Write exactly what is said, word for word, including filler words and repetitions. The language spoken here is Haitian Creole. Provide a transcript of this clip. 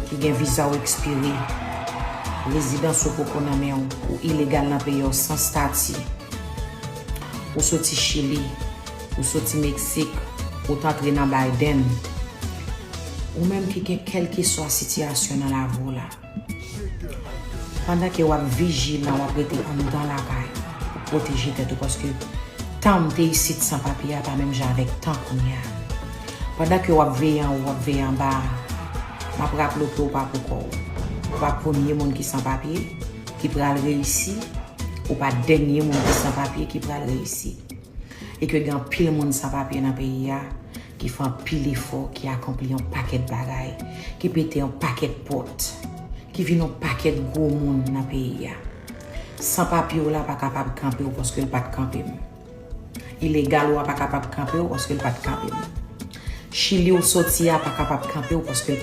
ki gen viza w ekspire, rezidans ou poko nan men w, ou ilegal nan peyi w san stati, ou soti Chili, ou soti Meksik, ou t antre nan Biden, ou menm ki gen kèlkeswa sitiyasyon nan lavi w la, pandan ke w ap vijilan, w ap rete anndan lakay ou, pwoteje tèt ou, paske tan m te isit san papye a pa menm jan avèk tan kounye a. Pandan ke w ap veye anwo, w ap veye anba a, m ap raple w ke w pa pou kò w. Ou pa premye moun ki san papye ki pral reyisi, ou pa dènye moun ki san papye ki pral reyisi. E ke gen anpil moun san papye nan peyi a ki fè anpil efò, ki akonpli yon pakèt bagay, ki pete yon pakèt pòt, ki vin yon pakèt gwo moun nan peyi a. San papye w la pa kapab kanpe w paske l pa t kanpe m. Ilegal ou a pa kapab kanpe w paske l pa t kanpe m. Chili ou soti a pa kapab kanpe w paske l